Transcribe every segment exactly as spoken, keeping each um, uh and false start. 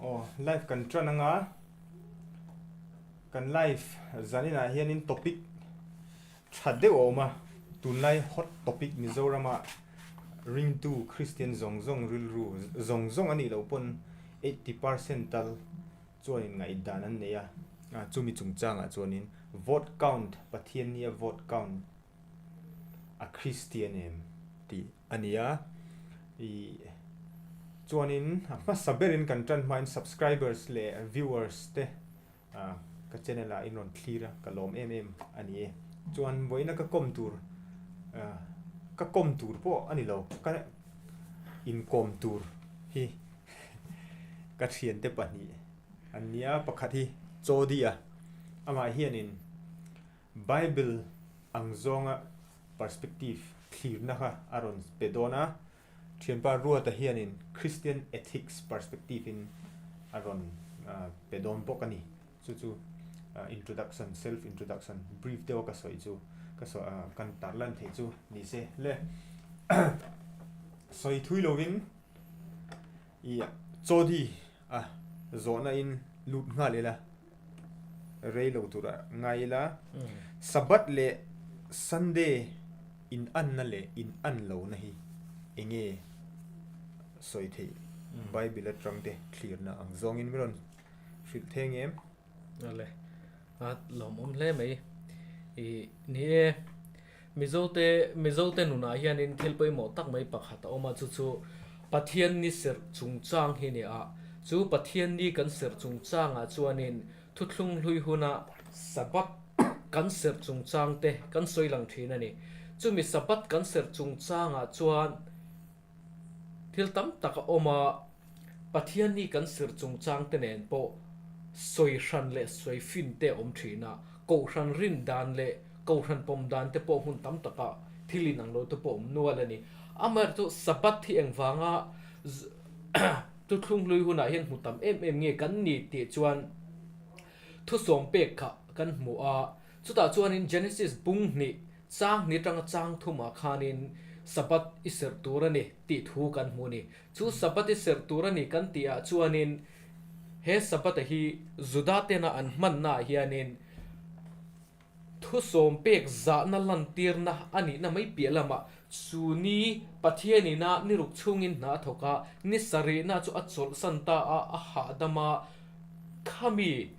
Aw, live kan ṭan anga. Kan live zaninah hianin topic ṭha deuh a awm a. Tunlai hot topic Mizorama ringtu Christian zawng zawng rilru, zawng zawng a nih loh pawn eighty percent tal chuanin ngaihdan an nei a. A, chumi chungchangah chuanin vote count, Pathian nia vote count a Christian em tih a ni a. I, chuanin a hmasa berin kan ṭan hmain subscribers leh viewers te, a, ka channel-a in rawn thlir a, ka lawm em em a ni e. Chuan vawiina ka kawm tur, a, ka kawm tur pawh a ni lo, ka inkawm tur hi ka ṭhiante pahnih an nia, pakhat hi Chaw Di a, amah hianin Bible ang zawnga perspective thlirna kha a rawn pe dawn a, ṭhianpa Ruata hianin Christian ethics perspective-in a rawn, ah, pe dawn bawk a ni. Chu chu, ah, introduction, self introduction, brief deuha ka sawi chu, ka sawi, ah, kan tarlan theih chu ni se le. Sawi thui lovin, i, Chaw Di a zawhna in lut nghal ila, rei lo tura ngai ila. Mm. Sabbath leh Sunday in anna leh in an lona hi enge sawi theih? Mm. Bible aṭang te thlirna ang zawngin mi rawn hrilh thei ngem? A le, a lawmawm hle mai. I, ni e, Mizote, Mizote nunah hianin thil pawimawh tak mai pakhat a awm a, chu chu Pathian ni serh chungchang hi ni a. Chu Pathian ni kan serh chungchangah chuanin thuthlung hlui huna Sabbath kan serh chungchang te kan sawi lang ṭhin a ni. Chumi Sabbath kan serh chungchangah chuan thil tam tak a awm a, Pathian ni kan serh chungchang te nen pawh sawi hran leh sawi fin te a awm ṭhin a, kohhran rin dan leh kohhran pawm dan te pawh hmun tam takah thil inang lo te pawh awm nual a ni. Amaherawhchu Sabbath hi engvanga z-, thuthlung hlui hunah hian hmu tam em em nge kan ni tih chuan thusawm pek kha kan hmu a, chutah chuanin Genesis bung hnih chang hnih aṭanga chang thumah khanin Sabbath i serh tur a ni tih thu kan hmu a ni. Chu Sabbath i serh tur a ni kan tih ah chuanin he Sabbath hi Juda tena an hmannaah hianin thusawm pek zahna lantirna a nihna mai piah lamah chu ni Pathianina ni ruk chhungin hna a thawk a, ni sarihna chu a chawlhsan ta a, a hahdam a, khami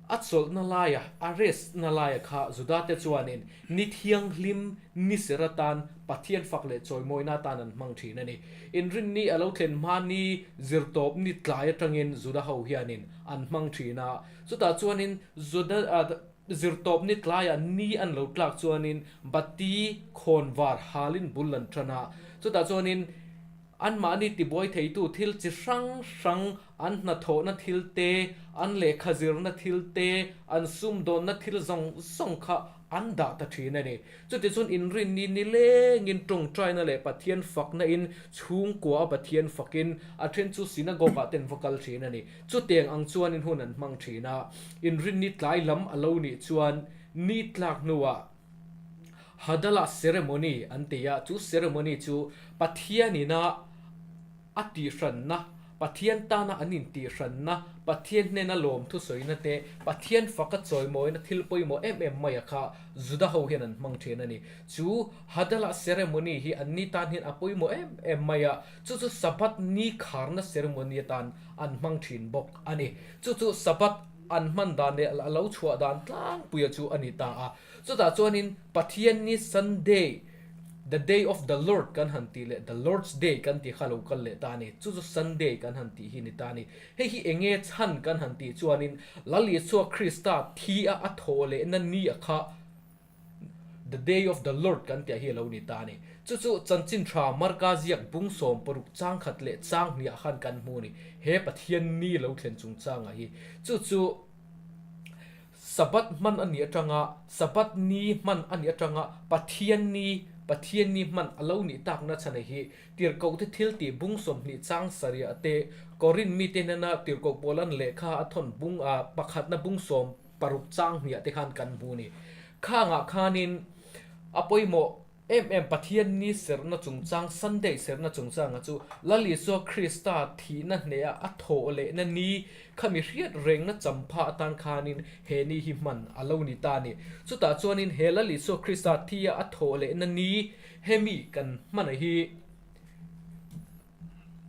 a chawlhna laia, a rest-na laia kha Juda te chuanin ni thianghlim ni serh atan Pathian fak leh chawimawina atan an hmang ṭhin a ni. Inrinni a lo thlen hma ni zirtawp ni tlai aṭangin Juda ho hianin an hmang ṭhin a. Chutah chuanin Juda, a, zirtawp ni tlaia ni an lo tlak chuanin bati khawnvar halin bul an ṭan a. Chutah chuanin anmahni tibuai theitu thil chi hrang hrang, an hnathawhna thil te, an lehkha zirna thil te, an sumdawnna thil zawng zawng kha an dah ta ṭhin a ni. Chutichun Inrinni ni lengin ṭawngṭaina leh Pathian fakna in chhungkua a Pathian fakin a ṭhen chu synagogue-ah te an va kal ṭhin a ni. Chutiang ang chuanin hun an hmang ṭhin a. Inrinni tlai lam a lo nih chuan ni tlak hnuah Havdalah ceremony an ti a, chu ceremony chu Pathianina a tihhranna, Pathian tana an intihhranna, Pathian hnena lawmthu sawina te, Pathian faka chawimawina thil pawimawh em em maia kha Juda ho hian an hmang ṭhin a ni. Chu Havdalah ceremony hi an ni tan hian a pawimawh em em mai a, chu chu Sabbath ni kharna ceremony atan an hmang ṭhin bawk a ni. Chu chu Sabbath an hman dan leh a lo chhuah dan tlangpuia chu a ni ta a. Chutah chuanin Pathian ni Sunday, the day of the Lord kan han tih leh, the Lord's day kan tih kha lo kal leh ta a ni. Chu chu Sunday kan han tih hi ni ta a ni. Hei hi enge chhan kan han tih chuanin Lal Isua Krista thi a, a thawh lehna ni a kha the day of the Lord kan tih hi a lo ni ta a ni. Chu chu Chanchin Ṭha Marka ziak bung sawm paruk chang khat leh chang hnih ah khan kan hmu a ni. He Pathian ni lo thlen chungchang a hi. Chu chu Sabbath hman a nih aṭanga, Sabbath ni hman a nih aṭanga, Pathian ni, Pathian ni hman a lo nih takna chhan a hi, Tirhkohte Thiltih bung sawmhnih chang sarih ah te, Korin mite hnena Tirhkoh Paulan lehkha a thawn bung, a, pakhatna bung sawm paruk chang hnih ah te khan kan hmu a ni. Khangah khanin a pawimawh em em Pathienni serna chungchang, Sunday serna chungchanga chu Lal Isua Krista thina hneha a thawhlehna ni kha mi hriet rengna champha atan khanin he ni hi hman a lo ni ta ni. Chutah chuanin he Lal Isua Krista thia a thawhlehna ni hemi kan hman a hi,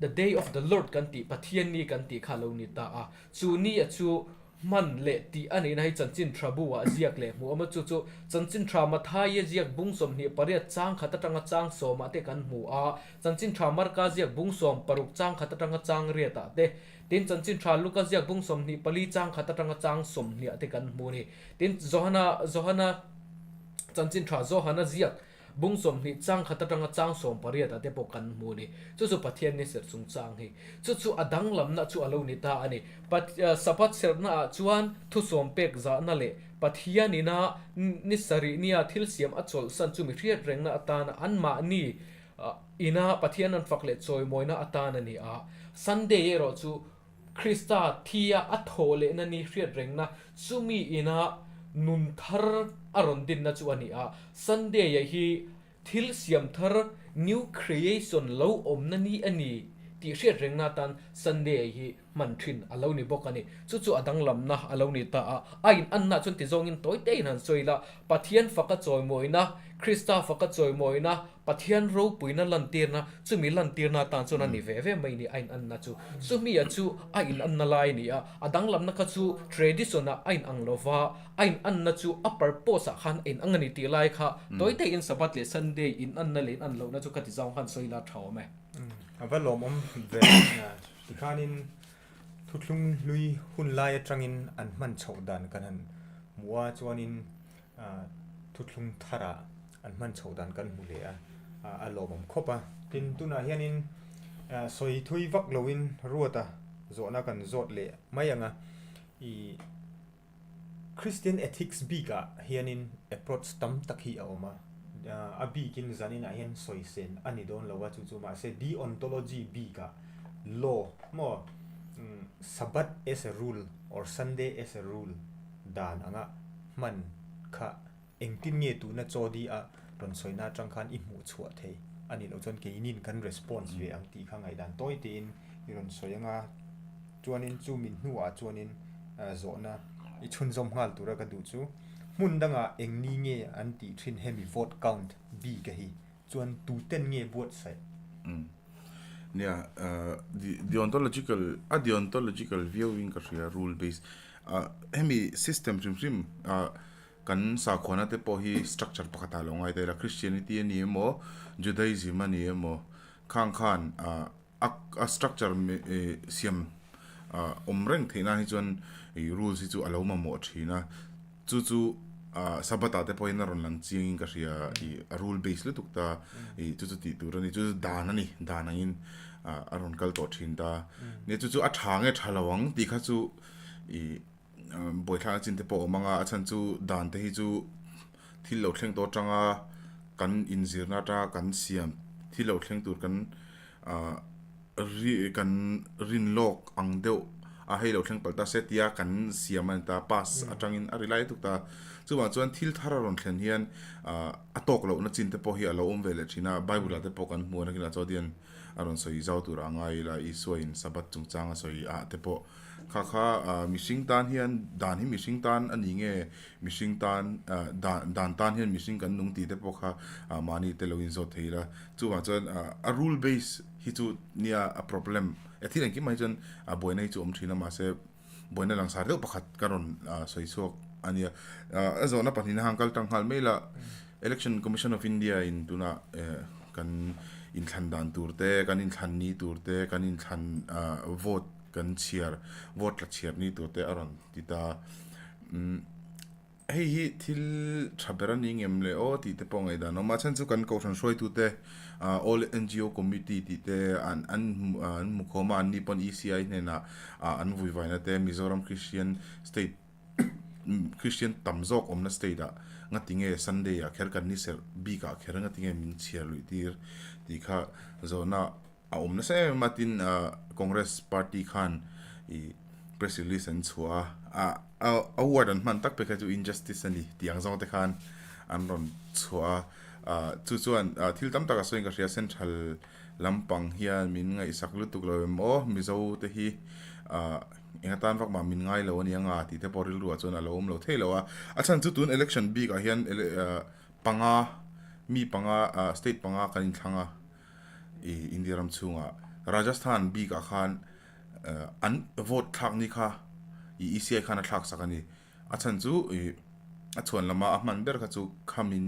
the day of the Lord kan tih, Pathienni kan tih kha lo ni ta a. Chu nia chu hman leh tih a nihna hi Chanchin Ṭha bua ziak leh hmu awm a, chu chu Chanchin Ṭha Mathaia ziak bung sawmhnih pariat chang khat aṭanga chang sawmah te kan hmu a, Chanchin Ṭha Marka ziak bung sawm paruk chang khat aṭanga chang riatah te, tin Chanchin Ṭha Luka ziak bung sawmhnih pali chang khat aṭanga chang sawmhnihah te kan hmu ni. Tin Johana, Johana, Chanchin Ṭha Johana ziak bung sawmhnih chang khat aṭanga chang sawm pariatah te pawh kan hmu ni. Chu chu Pathienni ser chungchang hi. Chu chu a danglamna chu a lo ni ta a ni. Pat-, eh, Sabbath sernaah chuan thusawm pek zahna leh Pathian ina n-, ni sarih nia thil siam a chawlhsan chu mi hriet rengna atana anmahni, ah, ina Pathian an fak leh chawimawina atan a ni a. Sunday erawh chu Krista thia a thawhlehna ni hriet rengna, chumi ina nun thar a rawn dinna chu a ni a. Sunday-a hi thil siam thar, new creation, lo awmna ni a ni tih hriet rengna atan Sunday-a hi hman ṭhin a lo ni bawk a ni. Chu chu a danglamna a lo ni ta a. A inanna chuan ti zawngin tawi tein han sawi la, Pathian faka chawimawina, Krista faka chawimawina, Pathian ropuina lantirna, chumi lantirna atan chuan a ni ve ve mai ni a inanna chu. Chumi a chu a inanna lai a ni a. A danglamna kha chu tradition-a a inang lo va, a inanna chu a purpose-ah khan a inang a ni tih lai kha. Tawi tein Sabbath leh Sunday inanna leh inan lohna chu ka ti zawng khan sawi la ṭha awm e. A va lawmawm ve. Tikhanin thuthlung hlui hun lai aṭangin an hman chhoh dan kan han hmu a, chuanin, a, thuthlung thara an hman chhoh dan kan hmu leh a, a, a lawmawm khawp a. Tin tunah hianin, a, sawi thui vak loin ruata zawhna kan zawt leh mai ang a. I Christian ethics bikah hianin approach tam tak hi a awm a. A, a bikin zaninah hian sawi sen a ni dawn lo a, chu chu mahse deontology bikah law maw, mm, Sabbath as a rule or Sunday as a rule dan anga hman kha engtin nge tuna chaw di a rawn sawina aṭang khan i hmuh chhuah thei a ni lo chuan keinin kan response ve ang tih kha ngaihdan tawi tein i rawn sawi anga, chuanin chu min hnuah chuanin, a, zawhna i chhunzawm nghal tura ka duh chu, hmun danga eng ni nge an tih ṭhin hemi vote count bik a hi chuan tuten nge buatsaih? Mm. Nia, uh, the, deontological, a deontological viewing ka hria, rule based. Uh, hemi system hrim hrim, uh, kan sakhuana te pawh hi structure pakhatah lo ngai ta ila, Christianity a ni emaw, Judaism a ni emaw, khang khan, uh, a, a structure mi, eh, siam, ah, awm reng theihna hi chuan, i, rules hi chu a lo mamawh ṭhin a. Chu chu, ah, Sabbath-ah te pawhin a rawn lang chiangin ka hria, i, a rule base lutuk ta, i, chu chu tih tur a ni. Chu chu dan a ni, dan angin, ah, a rawn kal tawh ṭhin ta. Ni chu chu a ṭha nge ṭha lo ang tih kha chu, i, ah, buaithlakna chin te pawh awm anga, a chhan chu dan te hi chu thil lo thleng tawh aṭanga kan inzirna aṭanga kan siam, thil lo thleng tur kan, ah, ri-, kan rin lawk ang deuh a, hei lo thleng palh ta se tia kan siam a ni ta, pass aṭangin a rilai tuk ta. Chuvang chuan thil thar a rawn thlen hian, ah, a tawk lohna chin te pawh hi a lo awm ve leh ṭhin a, Bible-ah te pawh kan hmu a, nakinah chaw dian a rawn sawi zau tur a ngai ila, Isuain Sabbath chungchang a sawi ah te pawh. Kha kha, ah, mihring tan hian dan hi mihring tan a ni nge, mihring tan, ah, dan, dan tan hian mihring kan nung tih te pawh kha, ah, mahni te lo inzawt thei ila. Chuvang chuan, ah, a rule base hi chu nia a problem. A thil engkim mai chuan, ah, buaina hi chu awm ṭhin a, mahse, buaina langsar deuh pakhat ka rawn, ah, sawi chhuak a nia. Ah, a zawhna pahnihna han kal ṭang nghal mai la. Election Commission of India-in tuna, eh, kan inthlan dan tur te, kan inthlan ni tur te, kan inthlan, ah, vote kan chhiar, vote tla chhiar ni tur te a rawn ti ta. Mm, hei hi thil ṭha ber a ni ngem le aw tih te pawh ngaihdan a awm a, chhan chu kan kohhran hruaitu te, ah, All N G O Committee tih te an, an, ah, an hmu khawm a, anni pawn E C I hnenah, ah, an vuivaina te, Mizoram Christian State, Christian tam zawk awmna state-ah ngatinge Sunday-ah kher kan ni serh bikah kher ngatinge min chhiar luih tir tih kha zawhna a awm nasa em em a, tin, ah, Congress Party khan i press release an chhuah a, a, a, a word an hman tak pek kha chu injustice a ni tih ang zawng te khan an rawn chhuah a, A, chu chuan, a, thil tam tak a sawiin ka hria, Central lampang hian min ngaihsak lutuk lo em aw, Mizo te hi, a, engatan vak mah min ngai lo a ni ang a tih te pawh rilruah chuan a lo awm lo thei lo a. A chhan chu tun election bikah hian ele-, a, panga, mi panga, a, state panga kan inthlang a, i India ram chhungah. Rajasthan bikah khan, a, an vote thlak ni kha i E C I khan a thlak sak a ni. A chhan chu, i, a chhuan lama a hman ber kha chu khamin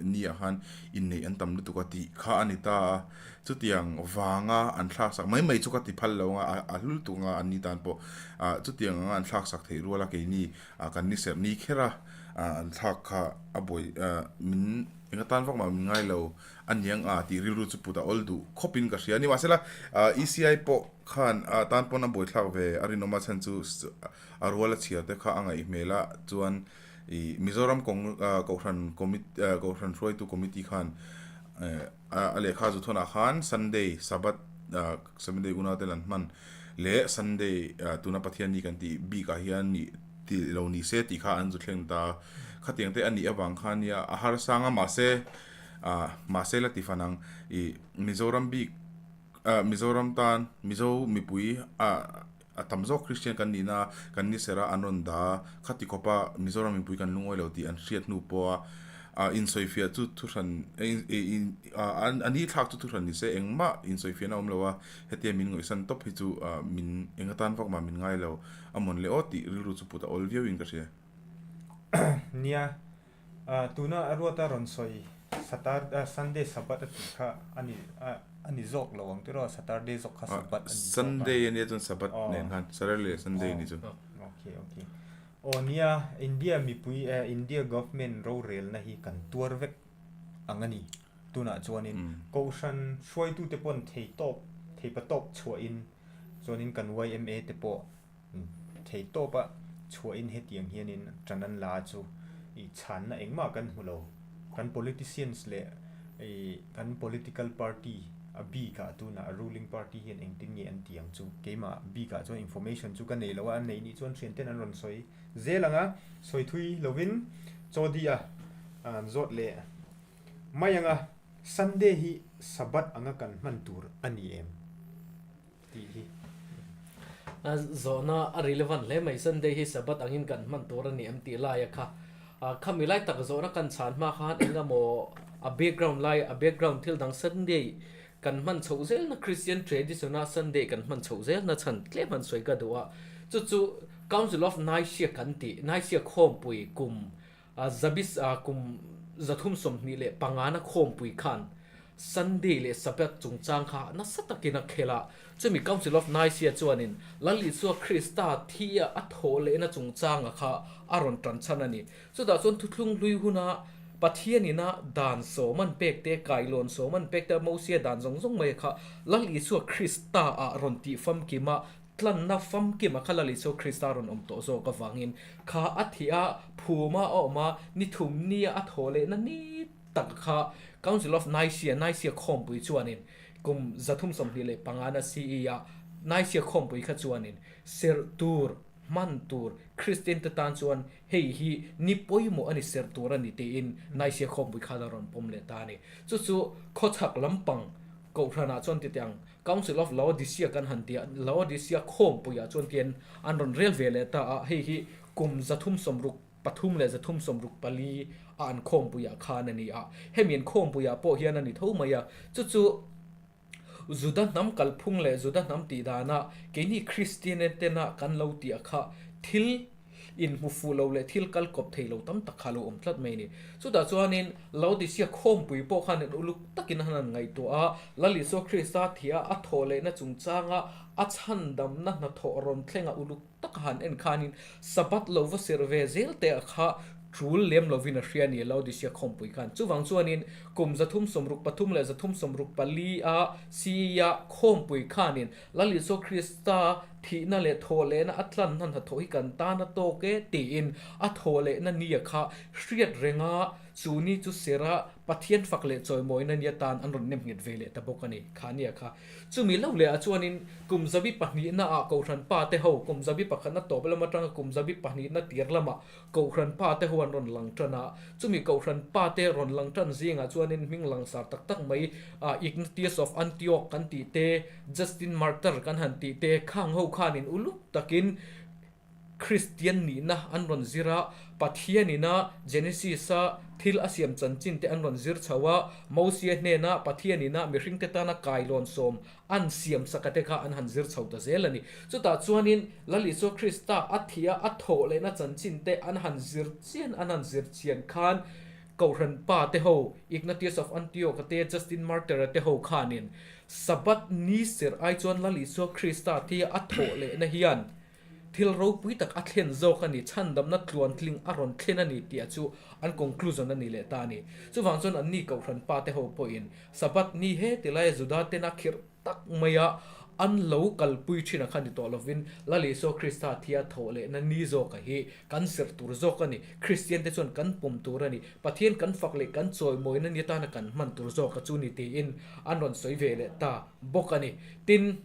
ni a khan inneih an tam lutuk a tih kha a ni ta a. Chutiang vanga an thlak sak mai mai chu ka ti phal lo anga, a, a hlu lutuk anga an ni tan pawh. A, chutiang anga an thlak sak theih ruala keini, a, kan ni ser ni khera, a, an thlak kha a buai, a, min engatan vak mah min ngai lo a ni ang a tih rilru chu put a awl duh khawpin ka hria. Ni mahsela, a, E C I pawh khan, a, tan pawn a buaithlak ve a rinawm a, chhan chu s-, a ruala chhiar te kha a ngaih hmel a, chuan i Mizoram kawng, a, Kohhran commit-, a, Kohhran hruaitu committee khan, eh, a, a lehkha zu thawnah khan Sunday, Sabbath, a, Seventh Day Unau ten an hman leh Sunday, a, tuna Pathian ni kan tih bikah hian ni ti lo ni se tih kha an zu thleng ta. Khatiang te a nih avang khan nia a harsa ang a, mahse, a, mahse la ti fan ang, i Mizoram bik, a, Mizoram tan, Mizo mipui, a, a tam zawk Christian kan nihna, kan ni sera an rawn da, khati khawpa Mizoram mipui kan lungawi lo tih an hriat hnu pawha, a, insawifiah chu thu hran, in, in, a, an, a ni thlak chu thu hran ni se, engmah insawifiahna awm lo a, hetia min ngaihsan tawp hi chu, a, min engatan vak mah min ngai lo a mawn le aw tih rilru chu put a awl viauin ka hria. Nia, a, tuna a ruata rawn sawi, Satar-, a, Sunday Sabbath a tih kha a ni, a, a ni zawk lo ang tiraw, Saturday zawk kha, a, Sabbath a ni zawk a. Sunday a nia chuan Sabbath nen khan, Saturday leh Sunday ni chu. Aw. Ok, ok. Aw nia, India mipui, a, India government rorelna hi kan tuar vek ang a ni. Tunah chuanin, mm, Kohhran hruaitute pawn thei tawp, thei pa tawp chhuahin, chuanin kan Y M A te pawh, mm, thei tawpa chhuahin hetiang hianin ṭan an la chu i chhanna engmah kan hmu lo. Kan politicians leh i kan political party a bikah tunah ruling party hian engtin nge an tih ang chu keimah bikah chuan information chu ka nei lo a, an nei nih chuan ṭhianten an rawn sawi zel ang a, sawi thui lovin chaw dia, an zawt leh mai anga, Sunday hi Sabbath anga kan hman tur a ni em? Tih hi. A, zawhna a relevant hle mai, Sunday hi Sabbath angin kan hman tur a ni em tih laia kha. A, khami lai tak zawhna kan chhan hma khan engemaw a background lai, a background thil dang Sunday kan hman chhoh zelna Christian tradition-a Sunday kan hman chhoh zelna chhan tlem han sawi ka duh a. Chu chu Council of Nicaea kan tih, Nicaea khawmpui kum a, zabis, a, kum zathum sawmhnih leh pangana khawmpui khan Sunday leh Sabbath chungchang kha nasa takin a khelh a. Chumi Council of Nicaea chuanin Lal Isua Krista thi a, a thawh lehna chungchanga kha a rawn ṭan chhan a ni. Chutah chuan thuthlung hlui huna Pathianin a dan sawm an pek te, kailawn sawm an pek te, Mosia dan zawng zawng mai kha Lal Isua Krista a rawn tih famkim a, tlanna famkima kha Lal Isua Krista rawn awm tawh zawk avangin kha a thi a, phuma a awm a, ni thum nia a thawh lehna ni tak kha Council of Nicaea, Nicaea khawmpui chuanin kum zathum sawmhnih leh pangana C E a Nicaea khawmpui kha chuanin serh tur, hman tur, Christian te tan chuan hei hi ni pawimawh a ni, serh tur a ni tiin Nicaea khawmpui khan a rawn pawm leh ta a ni. Chu chu khawchhak lampang Kohhranah chuan ti teh ang, Council of Laodicea kan han tia, Laodicea khawmpuiah chuan tian an rawn rel ve leh ta a, hei hi kum zathum sawmruk pathum leh zathum sawmruk pali a an khawmpuiah khan a ni a. Hemi an khawmpuiah pawh hian a ni tho mai a. Chu chu Juda hnam kalphung leh Juda hnam tih dana keini Christian tena kan lo tia kha thil inhmu fuh lo leh thil kal kawp thei lo tam tak kha lo awm tlat mai ni. Chutah chuanin Laodicea khawmpui pawh khan uluk takin an han ngaihtuah a, Lal Isua Krista thia a thawh lehna chungchanga a chhandamna hnathawh rawn thlenga uluk taka han en khanin Sabbath lo va serh ve zel te a kha tul lem lovin a hria ni Laodicea khawmpui khan. Chuvang chuanin kum zathum sawmruk pathum leh zathum sawmruk pali a C E a khawmpui khanin Lal Isua Krista thihna le thawhlehna a tlan hnan hnathawh hi kan tan a tawk e, tiin a thawhlehna nia kha hriat renga chu ni chu sera Pathian fak le chawimawina nia tan an rawn nemnghet ve leh ta bawk a ni kha nia kha. Chumi lo leh a chuanin kum zabi pahnihna a kohhran pa te ho, kum zabi pakhatna tawp lam atanga kum zabi pahnihna tir lama kohhran pa te ho an rawn lang tan a. Chumi kohhran pa te rawn lang tan zinga chuanin hming langsar tak tak mai, a, Ignatius of Antioch kan tih te, Justin Martyr kan han tih te, khang ho khanin uluk takin Kristian nihna an rawn zir a, Pathianin a Genesis-a thil a siam chanchin te an rawn zir chho a, Mosia hnena Pathianin a mihring te tana kailawn sawm an siam sak a te kha an han zir chho ta zel a ni. Chutah chuanin Lal Isua Krista a thi a, a thawhlehna chanchin te an han zir chian, an han zir chian khan, kohhran pa te ho, Ignatius of Antioch te, Justin Martyr te ho khanin Sabbath ni ser ai chuan Lal Isua Krista thi a, a thawhlehna hian thil ropui tak a thlen zawk a ni, chhandamna tluantling a rawn thlen a ni tia chu an conclusion a ni leh ta a ni. Chuvang chuan anni kohhran pa te ho pawhin Sabbath ni he ti laia Juda tena khirh tak maia an lo kalpui thin a kha ni tawh lovin, Lal Isua Krista thi a thawhlehna ni zawka hi kan serh tur zawk a ni. Kristian te chuan kan pawm tur a ni. Pathian kan fak leh kan chawimawina ni atana kan hman tur zawka chu ni tiin an rawn sawi ve leh ta bawk a ni. Tin,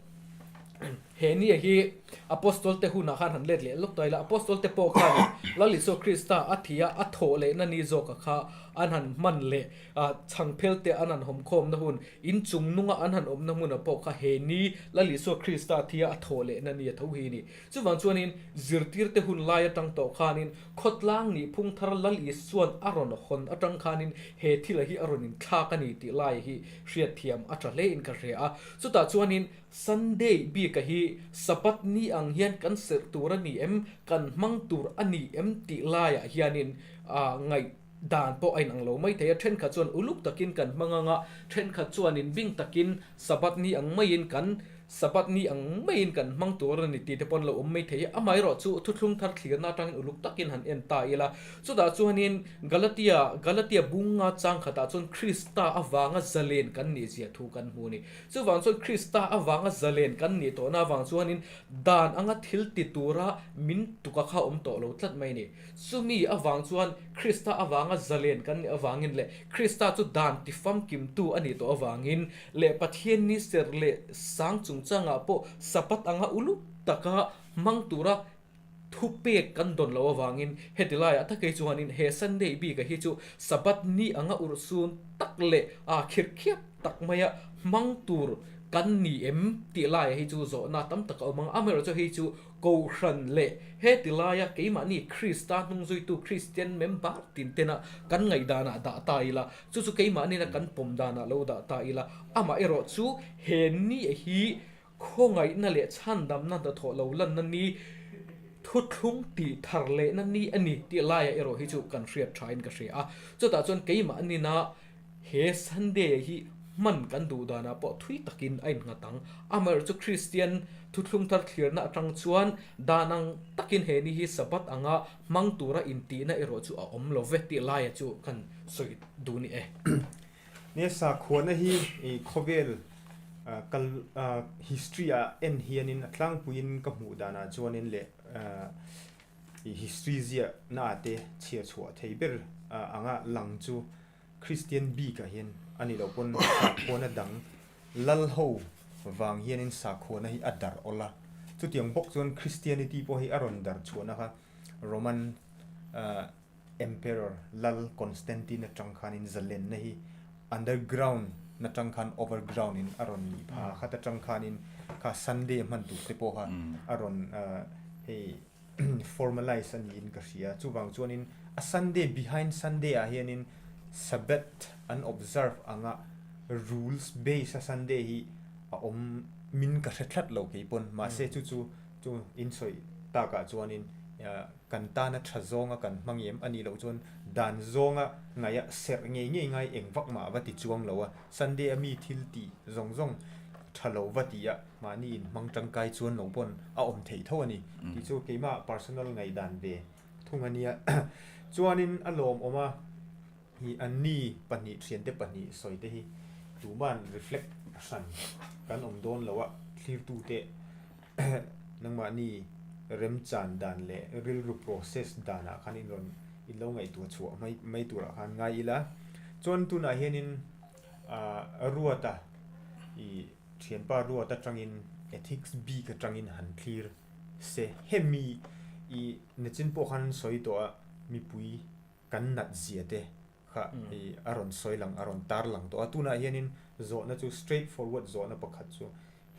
he nia hi Apostol te hunah khan han let leh lawk ta ila. Apostol te pawh khan Lal Isua Krista a thi a, a thawhlehna ni zawka kha an han hman leh, a, chhangphel te an han hawmkhawmna hun, in chungnunga an han awmna hmuna pawh kha he ni Lal Isua Krista thi a, a thawhlehna ni a tho hi ni. Chuvang chuanin zirtirte hun lai atang tawh khanin khawtlang nih phung thar Lal Isuan a rawn hawn atang khanin he thil hi a rawn inthlak a ni tih lai hi hriatthiam a ṭha hle in ka hria a. Chutah chuanin Sunday bika hi Sabbath ni ang hian kan serh tur a ni em, kan hmang tur a ni em tih laiah hianin, a, ngaihdan pawh a inang lo mai thei a. Ṭhenkhat chuan uluk takin kan hmang anga, ṭhenkhat chuan inbing takin Sabbath ni ang maiin kan, Sabbath ni ang maiin kan hmang tur a ni tih te pawh an lo awm mai thei a. Amaherawhchu thuthlung thar thlirna atangin uluk takin han en ta ila. Chutah chuanin Galatia, Galatia bung nga chang khatah chuan Krista avanga zalen kan nih zia thu kan hmu ni. Chuvang chuan Krista avanga zalen kan nih tawhna avang chuanin dan anga thil ti tura min tuka kha awm tawh lo tlat mai ni. Chumi avang chuan Krista avanga zalen kan nih avangin leh Krista chu dan tifamkimtu a nih tawh avangin leh Pathian ni ser leh sang chungchangah pawh Sabbath anga uluk taka hmang tura thupek kan dawn lo avangin, heti laiah takei chuanin he Sunday bika hi chu Sabbath ni anga urhsun tak leh a khirhkhiat tak maia hmang tur kan ni em tih laia hi chu zawhna tam tak a awm ang. Amaherawhchu hi chu kohhran leh heti laia keimahni Krista hnungzuitu Christian member tin tena kan ngaihdanah dah ta ila, chu chu keimahni na kan pawm danah lo dah ta ila. Amaherawhchu he ni hi khawngaihna leh chhandamna hnathawh lo lanna ni, thuthlung tih thar lehna ni a ni tih laia erawh hi chu kan hriat ṭhain ka hria a. Chutah chuan keimahni na he Sunday hi hman kan duh danah pawh thui takin a innghat ang. Amaherawhchu Kristian thuthlung thar thlirna atang chuan dan ang takin he ni hi Sabbath anga hmang tura intihna erawh chu a awm lo ve tih laia chu kan sawi duh ni e. Nia, sakhuana hi, i, khawvel, a, kal, a, history-a en hianin a tlangpuiin ka hmuh danah chuanin leh, a, i, history ziahna a te chhiar chhuah thei ber, a, anga lang chu Kristian bikah hian a ni lo pawn sakhuana dang lal ho vang hianin sakhuana hi a dar awl a. Chutiang bawk chuan Christianity pawh hi a rawn dar chhuahna kha Roman, a, Emperor Lal Constantine aṭang khanin zalenna hi underground na ṭang khan overground in a rawn nih pha khat aṭang khanin kha Sunday hman tur te pawh kha a rawn, ah, hei, formalize a niin ka hria. Chuvang chuanin a Sunday, behind Sunday ah hianin Sabbath an observe anga rules base a Sunday hi a awm min ka hre tlat lo kei pawn. Mahse, chu chu, chu in sawi takah chuanin, ah, kan tana ṭha zawnga kan hmang em a nih loh chuan dan zawnga ngaia serh ngei ngei ngai eng vak mah va ti chuang lo a, Sunday a mi thil tih zawng zawng ṭha lo va ti a, mahni inhmang ṭangkai chuan lo pawn a awm thei tho a ni. Ti chu keima personal ngaihdan ve thung a nia. Chuanin a lawmawm a, hi an ni pahnih, ṭhiante pahnih sawi te hi tuman reflect hran kan awm dawn lo a, thlirtute nangmahni remchan dan le rilru process dana khan in rawn, in lo ngaihtuah chhuah mai, mai tura khan ngai ila. Chuan tunah hianin, ah, Ruata, i ṭhianpa Ruata aṭangin ethics bik aṭangin han thlir se. Hemi i nichin pawh khan sawi tawh a, mipui kan nat zia te kha, mm, i, a rawn sawi lang, a rawn tar lang tawh a. Tunah hianin zawhna chu, straightforward zawhna pakhat chu,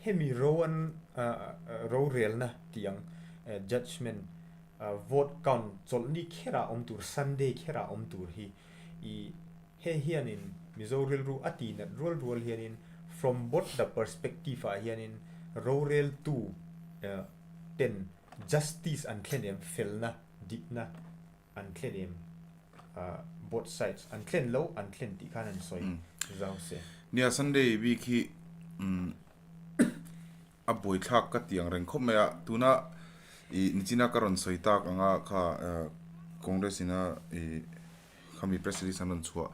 hemi ro an, a, a, rorelna tih ang, eh, judgement, a, vote count chawlhni khera awm tur, Sunday khera awm tur hi, i, he hianin Mizo rilru a tinat rual rual hianin, from both the perspective-ah hianin roreltu, eh, ten justice an thlen em, felna, dikna an thlen em, ah, both sides an thlen lo, an thlen tih khan an sawi, mm, zau se. Nia, Sunday bik hi, mm, a buaithlak ka ti ang reng khawp mai a. Tuna, i, nichina ka rawn sawi tak anga kha, eh, Congress-ina, i, khami press release an rawn chhuah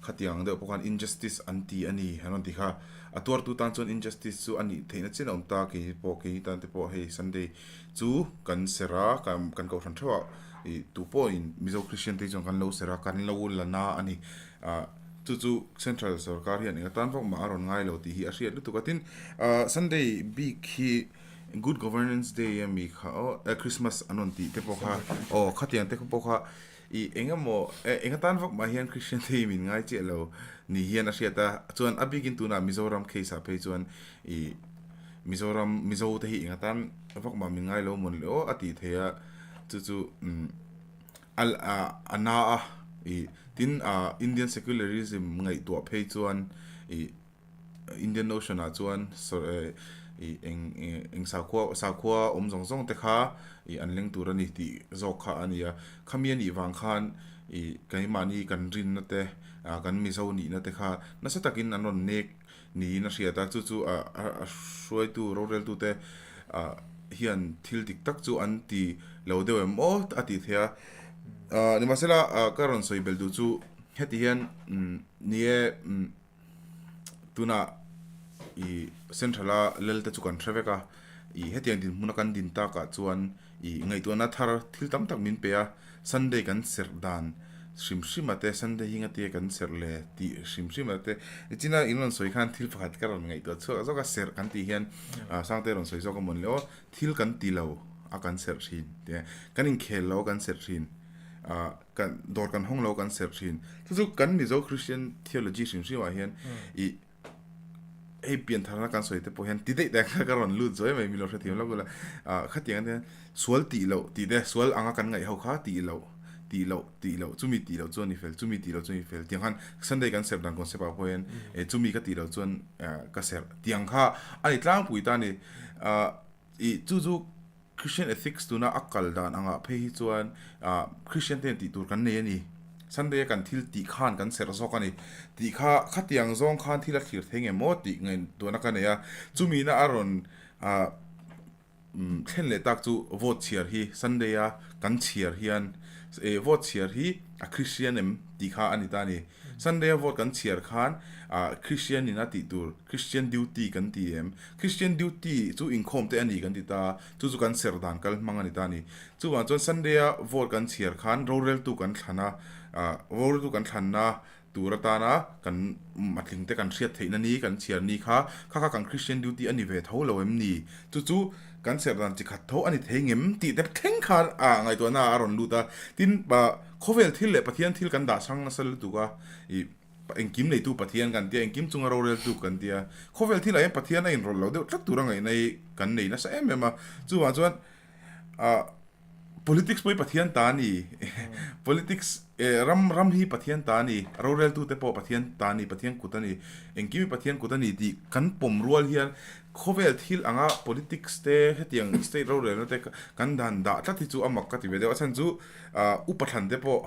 khatiang deuh pawh khan injustice an ti a ni, an rawn ti kha. A tuartu tan chuan injustice chu a nih theihna chin a awm ta, kei pawh, kei tan te pawh hei Sunday chu kan ser a, kan, kan kohhran theuh a, i, tu pawhin Mizo Christian te chuan kan lo ser a, kan lo la na a ni. A, chu chu Central Sorkar hian engatan vak mah a rawn ngai lo tih hi a hriat lutuk a. Tin, a, Sunday bik hi Good Governance Day a mi kha, aw, eh, Christmas an rawn tih te pawh kha, aw, khatiang te pawh kha, i, engemaw, eh, engatan vak mah hian Christian te hi min ngai chiah lo ni hian a hriat a. Chuan a bikin tuna Mizoram case-ah phei chuan, i, Mizoram, Mizo te hi engatan vak mah min ngai lo mawn le aw a tih theih a. Chu chu, mm, a, a, a na a, i, tin, a, Indian secularism ngaihtuah phei chuan, i, Indian notion-ah chuan, so, eh, i, eng, eng, eng sakhua, sakhua awm zawng zawng te kha, i, an leng tur a ni tih zawk kha a ni a. Khami a nih vang khan, i, keimahni kan rinna te, a, kan Mizo nihna te kha nasa takin an rawn nek niin a hriat a. Chu chu, a, a, a hruaitu, roreltu te, a, hian thil dik tak chu an ti lo deuh em aw a tih theih a. A, nimahsela, a, ka rawn sawi belh duh chu heti hian, mm, ni e, mm, tuna, i, Central-a lal te chu kan hre vek a, i, hetiang dinhmuna kan din takah chuan, i, ngaihtuahna thar thil tam tak min pe a, Sunday kan serh dan hrim hrima te, Sunday hi engatia kan serh le tih hrim hrima te, i, china in rawn sawi khan thil pakhat ka rawn ngaihtuah chhuak zawk a, serh kan tih hian, a, Sangte rawn sawi zawk a mawn le aw, thil kan ti lo a kan serh ṭhin, ti, kan inkhel lo a kan serh ṭhin, a, kan, dawr kan hawng lo kan serh ṭhin. Chu chu kan Mizo Christian theology hrim hrimah hian, mm, i, hei piantharna kan sawi te pawh hian ti daih daih kha ka rawn lut zo em em, min lo hrethiam lawk ula. A, khatiang te, sual tih loh tih te, sual anga kan ngaih ho kha tih loh, tih loh, tih loh, chumi tih loh chu a ni fel, chumi tih loh chu a ni fel. Tiang khan Sunday kan serh dan concept-ah pawh hian, mm, e, chumi ka tih loh chuan, a, ka serh. Tiang kha a ni tlangpui ta a ni. A, i, chu chu Christian ethics tuna a kal dan anga phei hi chuan, a, Christian ten tih tur kan nei a ni. Sunday-a kan thil tih khan kan serh zawk a ni. Tih kha, khatiang zawng khan thil a thlir thei ngem maw tih ngaihtuahna ka nei a. Chumi-in a rawn, a, mm, thlen leh tak chu vote chhiar hi Sunday-a kan chhiar hian, e, vote chhiar hi a Christian em tih kha a ni ta a ni. Sunday-a vote kan chhiar khan, a, Christian-in a tih tur, Christian duty kan ti em? Christian duty chu inkhawm te a ni kan ti ta, chu chu kan serh dan kal hmang a ni ta a ni. Chuvang chuan Sunday-a vote kan chhiar khan roreltu kan thlan a, a, roreltu kan thlanna tur atana kan, mm, a tling te kan hriat theihna ni, kan chhiar ni kha, kha kha kan Christian duty a ni ve tho lo em ni? Chu chu kan serh dan chi khat tho a ni thei ngem tih te thleng khan, a, ngaihtuahna a rawn lut a. Tin, a, khawvel thil leh Pathian thil kan dah sang nasa lutuk a, i, engkim neitu Pathian kan tia, engkim chunga roreltu kan tia. Khawvel thilah hian Pathian a inrawlh lo deuh tlat tura ngaihna hi kan nei nasa em em a. Chuvang chuan, a, politics pawh hi Pathian ta a ni. Hmm. Politics, eh, ram, ram hi Pathian ta a ni. Roreltu te pawh Pathian ta a ni, Pathian kut a ni. Engkim hi Pathian kut a ni tih kan pawm rual hian khawvel thil anga politics te, hetiang state rorelna te ka-, kan dan dah tlat hi chu a mak ka ti ve deuh. A chhan chu, a, upa thlan te pawh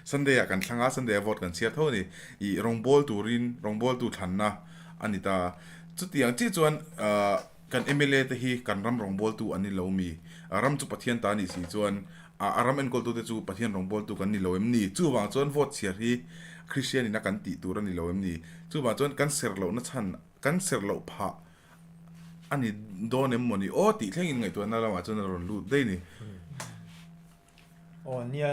Sunday-ah kan thlang a, Sunday-a vote kan chhiar tho a ni. I rawngbawl turin, rawngbawltu thlanna a ni ta. Chutiang chiah chuan, a, kan M L A te hi kan ram rawngbawltu an ni lo mi? A ram chu Pathian ta a nih si chuan, a, a ram enkawltu te chu Pathian rawngbawltu kan ni lo em ni? Chuvang chuan vote chhiar hi Christian-ina kan tih tur a ni lo em ni? Chuvang chuan kan serh lohna chhan, kan serh loh phah a ni dawn em maw ni aw tih thlengin ngaihtuahna lamah chuan a rawn lut daih a ni. Aw nia,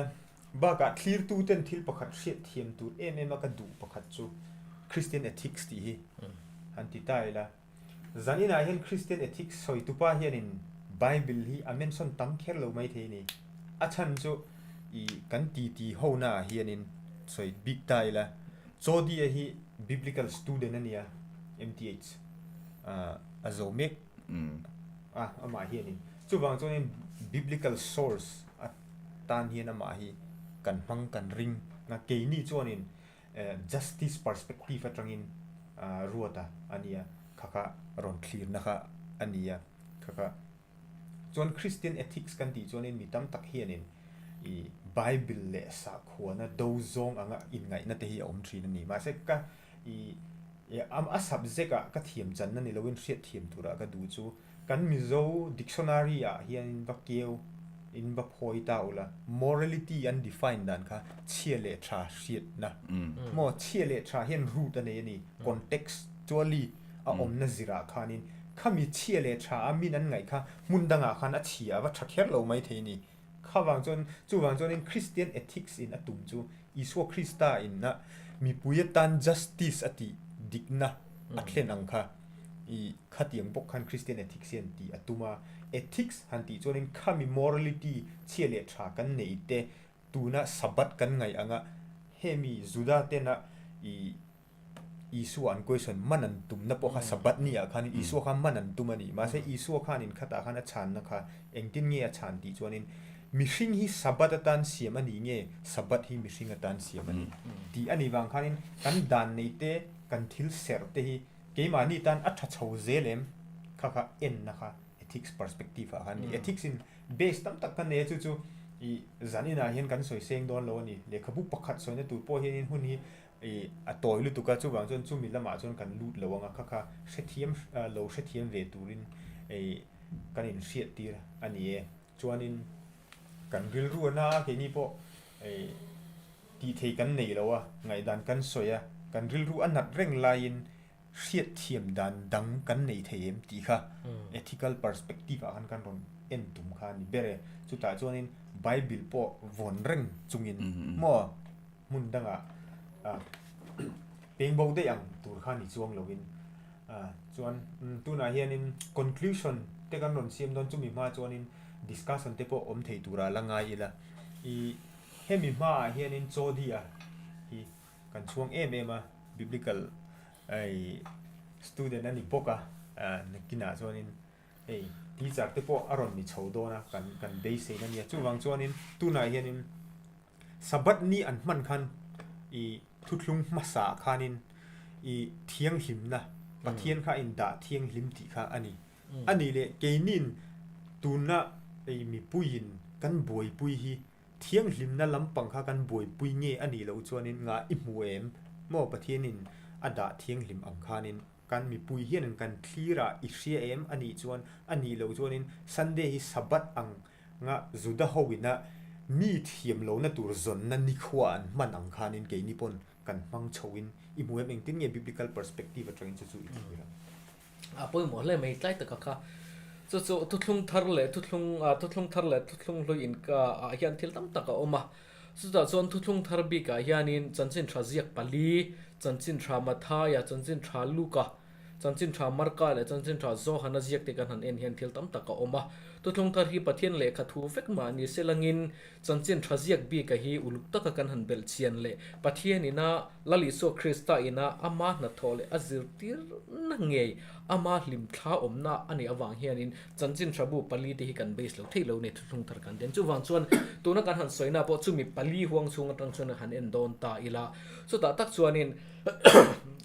bakah thlirtuten thil pakhat hriatthiam tur em em a ka duh pakhat chu Christian ethics tih hi an ti ta ila. Zaninah hian Christian ethics sawitupa hianin Bible hi a mention tam kher lo mai thei a ni. A chhan chu i kan titi hona hianin sawi bik ta ila. Chawdia hi biblical student a nia, M T H, ah, a zo mek. Mm. Ah, amah hianin. Chuvang chuanin biblical source atan hian amah hi kan hmang kan ring. Na keini chuanin, eh, justice perspective aṭangin, ah, ruata a nia. Kha kha rawn thlirna kha a nia. Kha kha. Chuan Christian ethics kan tih chuanin mi tam tak hianin i Bible leh sakhuana do zawng anga inngaihna te hi a awm ṭhin a ni. Mahse ka i, i am, a subject-a ka thiam channa ni loin hriatthiam tura ka duh chu kan Mizo dictionary-ah hian in va keu, in va phawi ta ula. Morality an define dan kha chhia leh ṭha hriatna. Mm. Mm. Maw chhia leh ṭha hian root a nei a ni. Mm. Contextually a awmna zirah khanin khami chhia leh ṭha a min an ngaih kha hmun dangah khan a chhia a va ṭha kher lo mai thei a ni. Kha vang chuan, chuvang chuanin Christian ethics in a tum chu Isua Krista in a mipui atan justice a tih dikna a thlen ang kha i khatiang bawk khan Christian ethics hian tih a tum a. Ethics han tih chuanin khami morality chhia leh ṭha kan nei te, tuna Sabbath kan ngaih anga, hemi Juda tena i Isua an question man an tumna pawh kha Sabbath ni ah khan Isua khan man an tum a ni. Mahse Isua khan in khatah khan a chhanna kha engtin nge a chhan tih chuanin mihring hi Sabbath atan siam a ni nge, Sabbath hi mihring atan siam a ni. Mm. Tih a ni vang khanin kan dan nei te, kan thil serh te hi keimahni tan a ṭha chho zel em? Kha kha enna kha ethics perspective-ah khan ni. Mm. Ethics in base tam tak kan nei a, chu chu i zaninah hian kan sawi seng dawn lo a ni. Lehkhabu pakhat sawina tur pawh hianin hun hi i a tawi lutuk a, chuvang chuan chumi lamah chuan kan lut lo ang a, kha kha hrethiam, a, lo hrethiam ve turin i kan inhriattir a ni e. Chuanin kan rilru a na a, keini pawh i tih thei kan nei lo a, ngaihdan kan sawi a, kan rilru a nat reng laiin hriatthiam dan dang kan nei thei em tih kha ethical perspective-ah khan kan rawn en tum kha a ni ber e. Chutah chuanin Bible pawh vawn reng chungin maw hmun dangah, a, pengbo daih ang tur kha ni chuang loin, a, chuan, mm, tunah hianin conclusion te kan rawn siam dawn, chumi hma chuanin discussion te pawh awm thei tura la ngai ila. I hemi hmaah hianin Chawdia hi kan chhuang em em a, biblical, ei, student a ni bawk a, a, nakinah chuanin, ei, teacher te pawh a rawn ni chho dawn a, kan, kan beiseina nia. Chuvang chuanin tunah hianin Sabbath ni an hman khan i thuthlung hmasa khanin i thianghlimna, Pathian kha indah thianghlim tih kha a ni. Mm. A ni leh, keinin tuna ei mipuiin kan buaipui hi thianghlimna lampang kha kan buaipui nge a nih loh chuanin ngah i hmu em? Maw Pathianin a dah thianghlim ang khanin kan mipui hian kan thlirah i hria em a nih chuan, a nih loh chuanin Sunday hi Sabbath anga Juda ho ina mi thiam lohna tur zawnna nikhua an hman ang khanin keini pawn kan hmang chhoin i hmu em? Engtin nge biblical perspective aṭangin chu chu i thlir ang? A pawimawh hle mai tlai taka kha. Chu chu thuthlung thar leh thuthlung, a, thuthlung thar leh thuthlung hlui in ka, ah, hian thil tam tak a awm a. Chutah chuan thuthlung thar bikah hianin chanchin ṭha ziak pali, chanchin ṭha Mathaia, chanchin ṭha Luka, chanchin ṭha Marka leh chanchin ṭha Johana ziak te kan han en hian thil tam tak a awm a. Thuthlung thar hi Pathian lehkha thu vek mah ni se langin, chanchin ṭha ziak bika hi uluk taka kan han belh chian leh Pathian ina Lal Isua Krista ina ama hnathawh leh a zirtirna ngei, ama hlim thla awmna a nih avang hianin chanchin ṭha bu pali te hi kan base lo thei lo nia, thuthlung thar kan den. Chuvang chuan tuna kan han sawina pawh chumi pali huang chhung aṭang chuan han en dawn ta ila. Chutah tak chuanin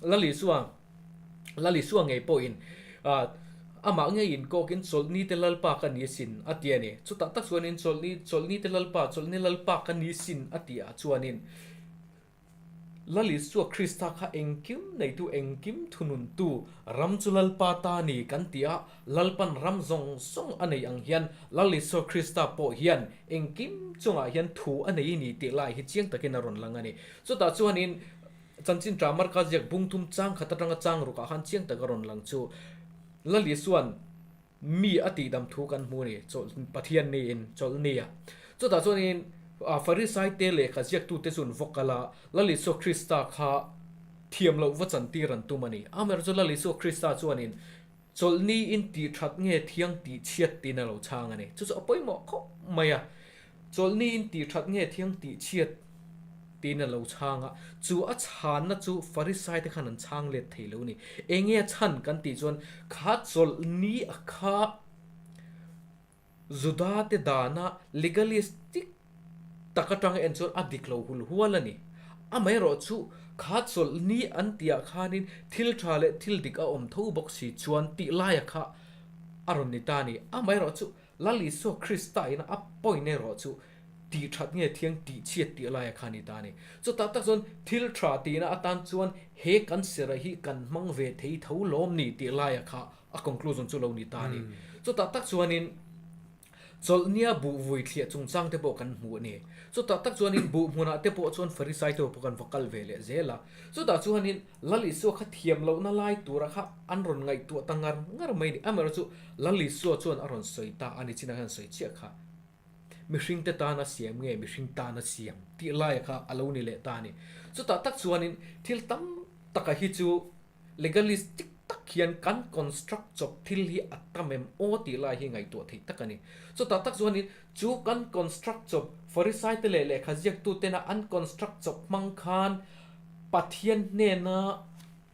Lal Isua Lal Isua ngei pawhin, a, amah ngei inkawkin chawlhni te Lalpa ka ni sin a ti a ni. Chutah tak chuanin chawlhni, chawlhni te Lalpa, chawlhni Lalpa ka ni sin a tih ah chuanin Lal Isua Krista kha engkim neitu, engkim thununtu, ram chu Lalpa ta ni kan ti a, Lalpan ram zawng zawng a nei ang hian Lal Isua Krista pawh hian engkim chungah hian thu a nei a ni tih lai hi chiang takin a rawn lang a ni. Chutah chuanin Chanchin Ṭha Marka ziak bung thum chang khat aṭanga chang rukah khan chiang taka rawn lang chu. Lal Isuan mi a tihdam thu kan hmu ni, chawl, Pathian niin, chawl nia. Chutah chuanin, a, Farisai te leh kha ziaktute chu an vawk a la, Lal Isu Krista kha thiam loh va chantir an tum a ni. Amaherawhchu Lal Isu Krista chuanin, chawl niin tih ṭhat nge thiang tih chhiat tiin a lo chhang a ni. Chu chu a pawimawh khawp mai a. Chawl niin tih ṭhat nge thiang tih chhiat tiin a lo chhang a. Chu a chhanna chu Farisai te khan an chhang let thei lo ni. Enge a chhan kan tih chuan kha chawl ni a kha Juda te dana legalistic tak aṭanga en chuan a dik lo hul hual a ni. Amaherawhchu kha chawl ni an tih ah khanin thil ṭha leh thil dik a awm tho bawk si chuan tih laia kha a rawn ni ta ni. Amaherawhchu Lal Isua Krista ina a point erawh chu tih ṭhat nge thiang tih chhiat tih laia kha ni ta ni. Chutah tak chuan thil ṭha tina atan chuan he kan sira hi kan hmang ve thei tho lawm ni tih laia kha a conclusion chu lo ni ta ni. Chutah tak chuanin chawl nia buh vui thliah chungchang te pawh kan hmu a ni. Chutah tak chuanin buh hmunah te pawh chuan Farisai te pawh kan va kal ve leh zel a. Chutah chuanin Lal Isua kha thiam lohna lai tura kha an rawn ngaihtuah ta ngar ngar mai ni. Amaherawhchu Lal Isua chuan a rawn sawi ta a ni, china kan sawi chiah kha. Mihring te tana siam nge, mihring tana siam tih laia kha a lo ni leh ta ni. Chutah tak chuanin thil tam taka hi chu legalistic tak hian kan construct chawp thil hi a tam em aw tih lai hi ngaihtuah theih tak a ni. Chutah tak chuanin chu kan construct chawp Farisai te leh lehkha ziaktu tena an construct chawp hmang khan Pathian hnena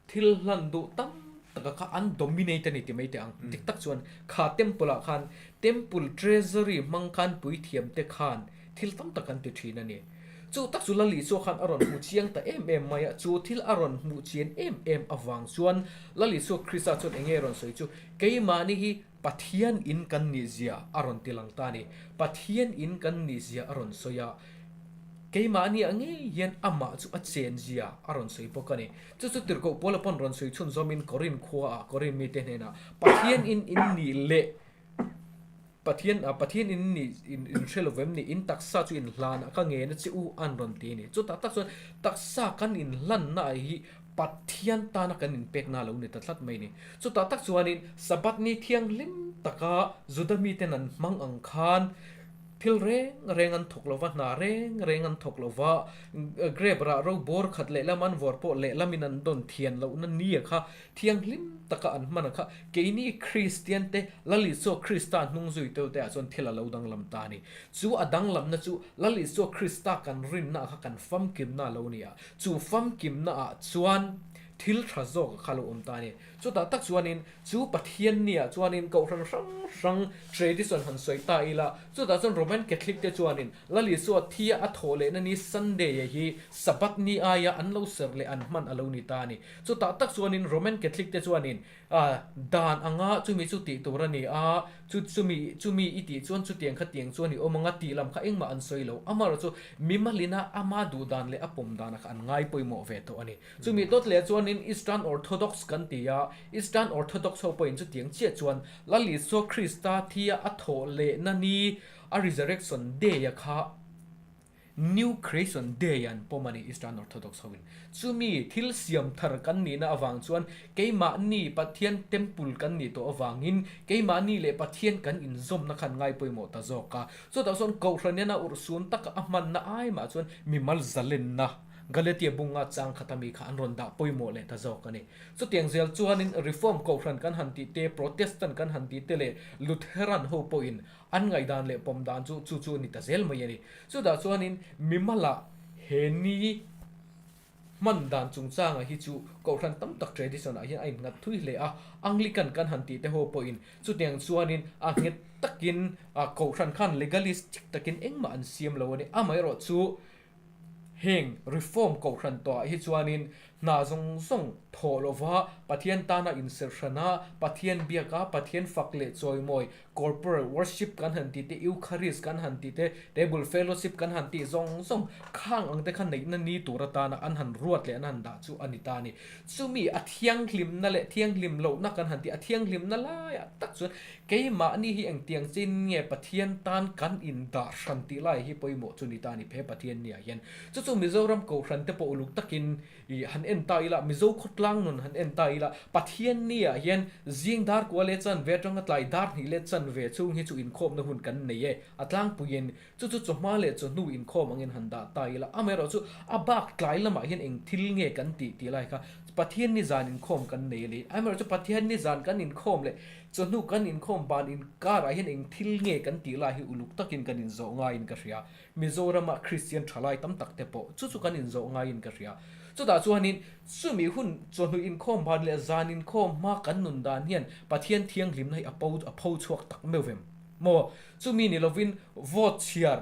thil hlan duh tam taka kha an dominate a ni ti mai teh ang. Dik tak chuan kha temple-ah khan temple treasury hmang khan puithiam te khan thil tam tak an ti ṭhin a ni. Chu tak chu Lal Isua khan a rawn hmu chiang ta em em mai a, chu thil a rawn hmu chian em em avang chuan Lal Isua Krista chuan enge rawn sawi chu, keimahni hi Pathian in kan nih zia a rawn ti lang ta ni. Pathian in kan nih zia a rawn sawi a. Keimahni a ngei hian amah chu a chen zia a rawn sawi bawk a ni. Chu chu tirhkoh Paula pawn rawn sawi chhunzawmin Korin khua a, Korin mite hnena Pathian in in nih leh Pathian, a, Pathian in nih in, in hre lo em ni, in taksa chu in hlan a ka ngen a che u an rawn ti ni. Chutah tak chuan taksa kan in hlanna hi Pathian tana kan inpekna lo ni ta tlat mai ni. Chutah tak chuanin Sabbath ni thianghlim taka Juda miten an hmang ang khan thil reng reng an thawk lo va, hna reng reng an thawk lo va, grape rah ro bawr khat leh lam an vawr pawh leh lamin an dawn thian lohna ni a kha thianghlim taka an hman a kha, keini Kristian te Lal Isua Krista hnungzui te te ah chuan thil a lo danglam ta ni. Chu a danglamna chu Lal Isua Krista kan rinna a kha kan famkimna lo ni a. Chu famkimna ah chuan thil ṭha zawk a kha lo awm ta ni. Chutah tak chuanin chu Pathian ni ah chuanin kohhran hrang hrang tradition han sawi ta ila. Chutah chuan Roman Catholic te chuanin Lal Isua thia a thawh lehna ni Sunday a hi Sabbath ni aia an lo ser leh an hman a lo ni ta ni. Chutah tak chuanin Roman Catholic te chuanin, a, dan anga chumi chu tih tur a ni a, chu, chumi, chumi i tih chuan chutiang khatiang chuan i awm anga tih lam kha engmah an sawi lo. Amaherawhchu mimalin a ama duh dan leh a pawm dan a kha an ngai pawimawh ve tawh a ni. Chumi dawt leh chuanin Eastern Orthodox kan ti a, Eastern Orthodox ho pawhin chutiang chiah chuan Lal Isua Krista thia a thawh lehna ni a Resurrection Day a kha New Creation Day an pawm a ni Eastern Orthodox hoin. Chumi thil siam thar kan nihna avang chuan keimahni Pathian temple kan nih tawh avangin keimahni leh Pathian kan inzawmna khan ngai pawimawh ta zawk a. Chutah chuan kohhran nena urhsun taka a hmanna ai mah chuan mimal zalenna Galatia bung nga chang khat a mi kha an rawn dah pawimawh leh ta zawk a ni. Chutiang zel chuanin Reform kohhran kan han tih te, Protestant kan han tih te leh Lutheran ho pawhin an ngaihdan leh pawm dan chu, chu chu a ni ta zel mai a ni. Chutah chuanin mimala he ni hman dan chungchanga hi chu kohhran tam tak tradition ah hian a innghat thui hle a. Anglican kan han tih te ho pawhin chutiang chuanin a nghet takin, a, kohhran khan legalistic takin engmah an siam lo a ni. Amaherawhchu heng Reform kohhran tawh hi chuanin hna zawng zawng thawh lova, Pathian tana inser hrana, Pathian biaka, Pathian fak leh chawimawi, corporal worship kan han tih te, Eucharist kan han tih te, table fellowship kan han tih zawng zawng, khang ang te kha neihna ni tur atana an han ruat leh an han dah chu a ni ta ni. Chumi a thianghlimna leh thianghlim lohna kan han tih, a thianghlimna laiah tak chuan keimahni hi engtiang chein nge Pathian tan kan indah hran tih lai hi pawimawh chu ni ta ni phe Pathian nia hian. Chu chu Mizoram kohhran te pawh uluk takin i han en ta ila, Mizo khawtlang nun han en ta ila, Pathienni-a hian zing dar kua le chanve aṭanga tlai dar hnih le chanve chhung hi chu inkhawmna hun kan nei e, a tlangpuiin chu chu chawhma le chawhnu inkhawm angin han dah ta ila, amaherawhchu a bak tlai lamah hian eng thil nge kan tih tih lai kha Pathienni zan inkhawm kan nei a ni. Amaherawhchu Pathienni zan kan inkhawm leh chawhnu kan inkhawm ban inkarah hian eng thil nge kan tih lai hi uluk takin kan inzawh ngaiin ka hria. Mizorama Kristian ṭhalai tam tak te pawh chu chu kan inzawh ngaiin ka hria. Chutah chuanin chumi hun chawhnu inkhawm ban leh zan inkhawm hma kan nun dan hian Pathian thianghlimna hi a po, a pho chhuak tak meuh em? Maw, chumi ni lovin vote chhiar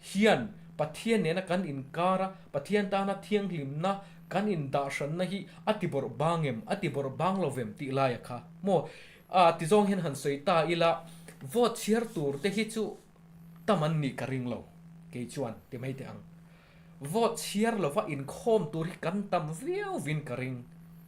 hian Pathian nena kan inkar a, Pathian tana thianghlimna kan indahhranna hi a tibawrh bang em, a tibawrh bang lo em tih laia kha. Maw, a, ti zawng hian han sawi ta ila, vote chhiar tur te hi chu tam an nih ka ring lo. Kei chuan ti mai teh ang. Vote chhiar lova inkhawm tur hi kan tam viau vin ka ring.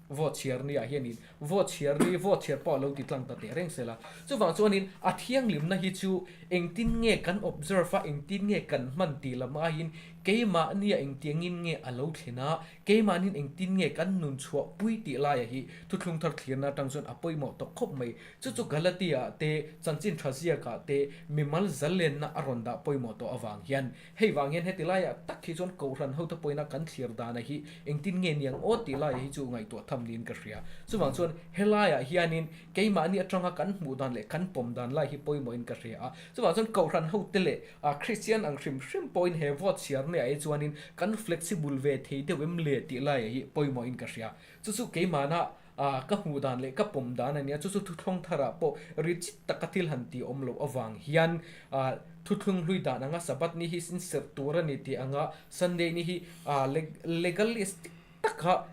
Vote chhiar ni ah hianin, vote chhiar ni, vote chhiar pawh a lo ti tlang ta teh reng sela. Chuvang chuanin a thianghlimna hi chu engtin nge kan observe a, engtin nge kan hman tih lam aiin, keimahnia engtiangin nge a lo thlen a, keimahnin engtin nge kan nun chhuahpui tih laia hi Thuthlung Thar thlirna aṭang chuan a pawimawh tawh khawp mai. Chu chu Galatia te, Chanchin Ṭha ziakah te, mimal zalenna a rawn dah pawimawh tawh avang hian, hei vang hian heti laia tak hi chuan kohhran ho te pawina kan thlir dana hi engtin nge ni ang aw tih laia hi chu ngaihtuah tham niin ka hria. Chuvang chuan he laiah hianin keimahni aṭanga kan hmuh dan leh kan pawm dan lai hi pawimawhin ka hria a. Chuvang chuan kohhran ho te leh, a, Kristian ang hrim hrim pawhin he vote chhiar ni ah hi chuanin kan flexible ve thei deuh em le tih laia hi pawimawhin ka hria. Chu chu keimahna, a, ka hmuh dan leh ka pawm dan a nia. Chu chu Thuthlung Tharah pawh ri chit taka thil han ti awm loh avang hian, a, Thuthlung Hlui dan anga Sabbath ni hi inserh tur a ni tih anga Sunday ni hi, a, leg-, legalistic taka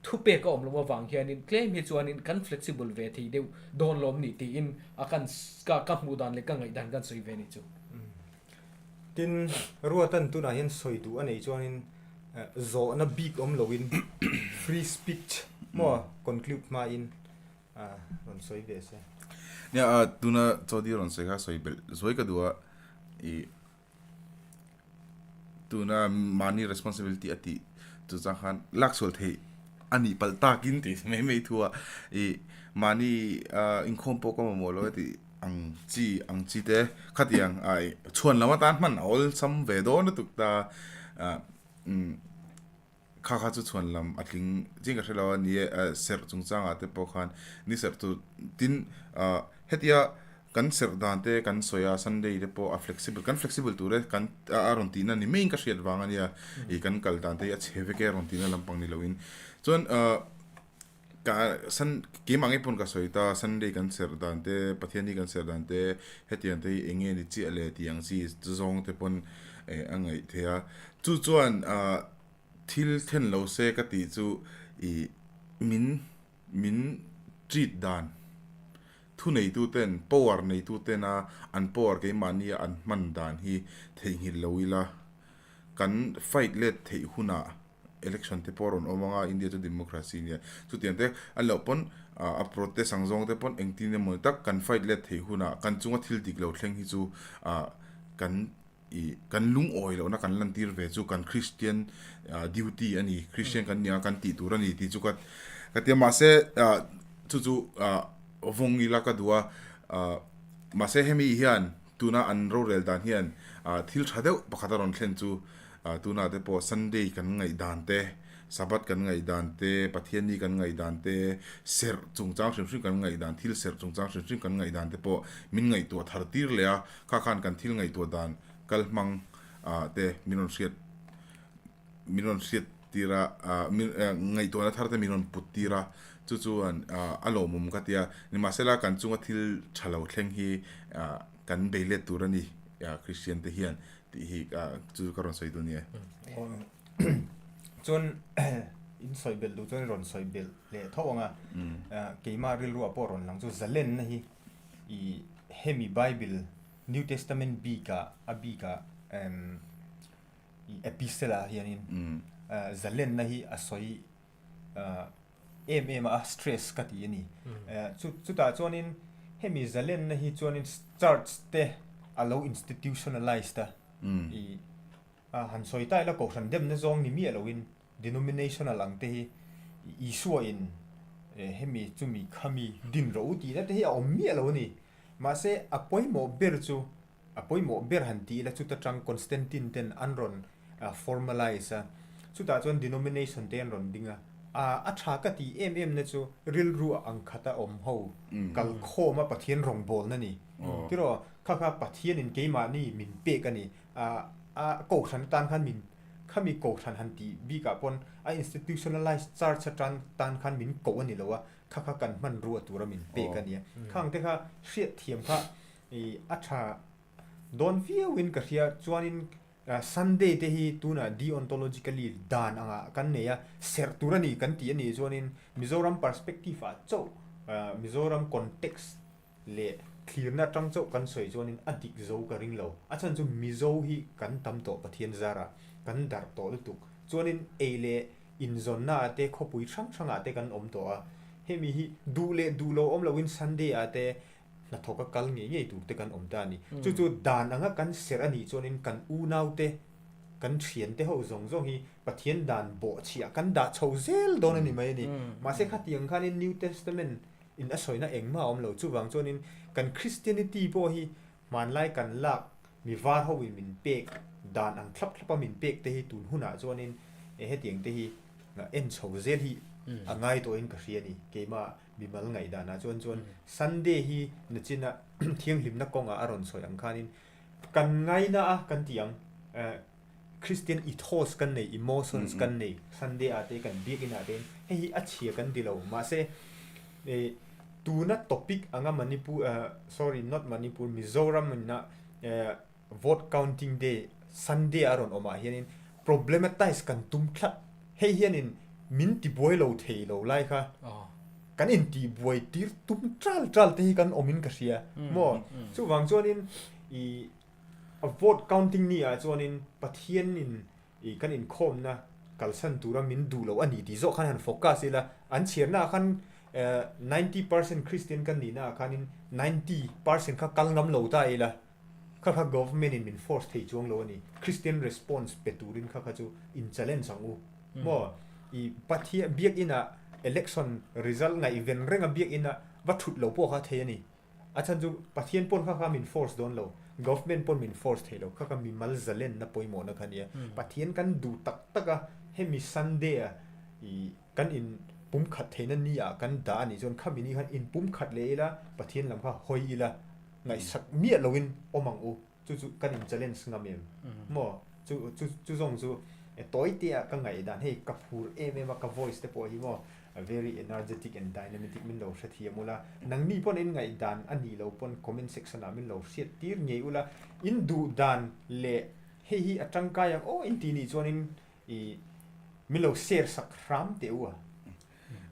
thupek a awm loh avang hianin claim hi chuanin kan flexible ve thei deuh dawn lawm ni tiin a kan s-, ka, ka hmuh dan leh ka ngaihdan kan sawi ve ni chu. Tin, Ruatan tunah hian sawi duh a nei chuanin, eh, zawhna bik awm loin free speech maw, conclude hmain, ah, rawn sawi ve se. Nia, ah, tuna Chaudhary rawn sawi kha sawi belh, sawi ka duh a, i, tuna mahni responsibility a tih chu chang khan lak sual thei a nih palh takin ti mai mai thu a, i, mahni, ah, inkhawm pawh ka mamawh lo a tih ang chi, ang chi te khatiang, ai, chhuanlam atan hman a awlsam ve dawn lutuk ta, ah, mm, kha kha chu chhuanlam a tling chiang ka hre lo a ni e, a, serh chungchangah te pawh khan ni serh chu tin, ah, hetia kan serh dan te kan sawi a, Sunday te pawh a flexible, kan flexible tur e kan, a, a rawn tihna ni maiin ka hriat vang a nia, i kan kal dan te hi a chhe vek e rawn tihna lampang ni loin. Chuan, ah, ka san, keimah nge pawn ka sawi ta, Sunday kan serh dan te, Pathianni kan serh dan te, hetiang te hi eng nge ni chiah le tih ang chi zawng te pawn, eh, a ngaih thei a. Chu chuan, ah, thil thlen lo se ka tih chu i min, min treat dan, thuneituten, power neitutena an power keimahnia an hman dan hi theihnghilh lo ila, kan fight let theih hunah election te pawh a rawn awm anga, India chu democracy nia, chutiang te an lo pawn, a, a protest ang zawng te pawn engtin emaw ni tak kan fight let theih hunah kan chunga thil dik lo thleng hi chu, a, kan i, kan lungawi lohna kan lantir ve chu kan Christian, ah, duty a ni, Christian kan nia kan tih tur a ni tih chu ka, ka tia. Mahse, ah, chu chu, ah, vawng ila ka duh a, ah, mahse hemi hian tuna an rorel dan hian, ah, thil ṭha deuh pakhat a rawn thlen chu, ah, tuna te pawh Sunday kan ngaih dan te, Sabbath kan ngaih dan te, Pathianni kan ngaih dan te, serh chungchang hrim hrim kan ngaih dan, thil serh chungchang hrim hrim kan ngaih dan te pawh min ngaihtuah thar tir leh a, kha khan kan thil ngaihtuah dan kal hmang, ah, te min rawn hriat, min rawn hriat tir a, ah, min, eh, ngaihtuahna thar te min rawn put tir a, chu chu an, ah, a lawmawm ka tia. Nimahsela kan chunga thil ṭha lo thleng hi, ah, kan bei let tur a ni, ah, Kristian te hian tih hi, ah, chu ka rawn sawi duh nia. Chuan, in sawi belh duh chuan rawn sawi belh leh tho anga, ah, keima rilruah pawh rawn lang chu zalenna hi i hemi Bible New Testament bika, a bika, em, i epistle-ah hianin, ah, zalenna hi a sawi, ah, em em a, a stress ka ti a ni. Ah, chu, chutah chuanin hemi zalenna hi chuanin church te a lo institutionalize ta. I, a, han sawi ta ila kohhran demna zawng ni miah loin denominational ang te hi, Isua in, eh, hemi chu mi khami din ro u tina te hi a awm miah lo a ni. Mahse, a pawimawh ber chu, a pawimawh ber han ti ila, chuta tang Constantine ten an rawn, ah, formalize a. Chutah chuan denomination te an rawn ding a. A, a ṭha ka ti em em na chu rilru a ang khata awm ho, mm, kal khawma Pathian rawngbawlna ni. Oh. Tiraw, kha kha Pathian in keimahni min pek a ni. A, a, kohran atan khan min, khami kohran han ti bikah pawn, a institutionalized church atan, atan khan min ko a ni lo a, kha kha kan hmanrua tura min pek a ni a. Oh. Mm. Khang te kha hriat thiam kha, i, a ṭha dawn viauin ka hria, chuanin, ah, Sunday te hi tuna deontologically dan anga kan nei a, serh tur a ni kan ti a ni chuanin Mizoram perspective-ah chauh, ah, Mizoram context leh thlirna aṭang chauh kan sawi chuanin a dik zo ka ring lo. A chhan chu Mizo hi kan tam tawh Pathian zara, kan darh tawh lutuk. Chuanin ei leh inzawnna a te, khawpui hrang hrangah te kan awm tawh a. Hemi hi duh leh duh lo awm loin Sunday a te hnathawka kal ngei ngei tur te kan awm ta a ni. Hmm. Chu chu dan anga kan serh a nih chuanin kan unau te, kan ṭhiante ho zawng zawng hi Pathian dan bawhchhiah kan dah chho zel dawn a ni mai a ni. Hmm. Mahse, khatiang khanin New Testament in a sawina engmah a awm lo. Chuvang chuanin kan Christianity pawh hi hmanlai kan lak, mi var hoin min pek, dan ang thlap thlapa min pek te hi tun hunah chuanin, eh, hetiang te hi, ah, en chho zel hi, mm, a ngai tawhin ka hria a ni. Keima mimal ngaihdanah chuan, chuan, mm, Sunday hi nachina thianghlimna kawnga a rawn sawi ang khanin kan ngaina a kan ti ang, eh, Christian ethos kan nei, emotions, mm, mm, kan nei, Sunday a te kan biak inah te hei hi a chhia kan ti lo. Mahse, eh, tuna topic anga Manipur, eh, sorry, not Manipur, Mizoram ina, eh, vote counting day, Sunday a rawn awmah hianin problematize kan tum tlat. Hei hianin min tibuai lo thei lo lai kha. Oh. Kan intibuai tir tum tal tal te hi kan awmin ka hria. Mm, maw? Mm, mm. Chuvang chuanin i a vote counting ni a chuanin Pathianin i kan inkhawmna kalsan tura min duh lo a ni tih zawh khan han focus ila. An chhiarna khan, eh, ninety percent Christian kan nihna khanin ninety percent kha kal ngam lo ta ila. Kha kha government in min force thei chuang lo a ni. Christian response pe turin kha kha chu in challenge ang u. Hmm. Maw, i Pathian biak ina election result ngaihven renga biak ina va thut lo pawh kha thei a ni. A chhan chu Pathian pawn kha kha min force dawn lo, government pawn min force thei lo, kha kha mimal zalenna pawimawhna kha nia. Hmm. Pathian kan duh tak tak a, hemi Sunday a, i kan inpumkhat theina ni a kan dah a nih chuan khami ni khan inpumkhat leh ila, Pathian lam kha hawi ila, ngaihsak miah loin awm ang u. Chu chu kan in challenge ngam em. Mhm. Maw, chu, chu, chu zawng chu, e, tawi te a ka ngaihdan hei ka phur em em a, ka voice te pawh hi maw, a very energetic and dynamic min lo hrethiam ula. Nangni pawn in ngaihdan a ni lo pawn comment section ah min lo hriat tir ngei ula. In duh dan leh hei hi a tangkai ang aw in ti ni chuan in i min lo share sak hram teh u a.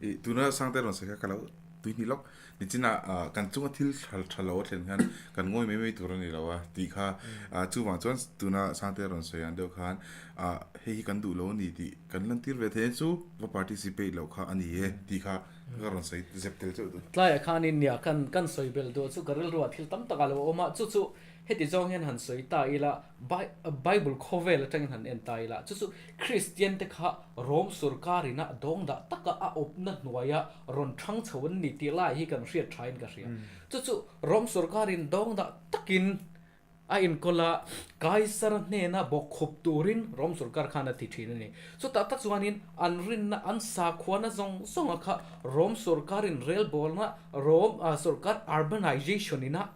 I, tuna Sangte rawn sawi kha ka lo tui hni lawk. Nichina, ah, kan chunga thil ṭha, ṭha lo a thlen khan kan ngawi mai mai tur a ni lo a, tih kha, mm, ah, chuvang chuan tuna Sangte rawn sawi ang deuh khan, ah, hei hi kan duh lo a ni tih kan lantir ve thei chu va participate lo kha a ni e, mm, tih kha, mm, ka rawn sawi zep tel chauh tu. Tlai a khan in nia kan, kan sawi bel duh chu ka rilruah thil tam tak a lo awm a, chu chu Heti zawng hian han sawi ta ila, Bi-, Bible khawvel aṭangin han en ta ila. Chu chu Kristian te kha Rom sorkar ina dawng dah taka a awpna hnuaia rawn ṭhang chho an ni tih lai hi kan hriat ṭhain ka hria. Mm. Chu chu Rom sorkarin dawng dah takin a inkawl a, Kaisara hnena bawkkhup turin Rom sorkar khan a ti ṭhin a ni. Chutah tak chuanin an rinna, an sakhuana zawng zawnga kha Rom sorkarin relbawlna, Rom, a, sorkar urbanization ina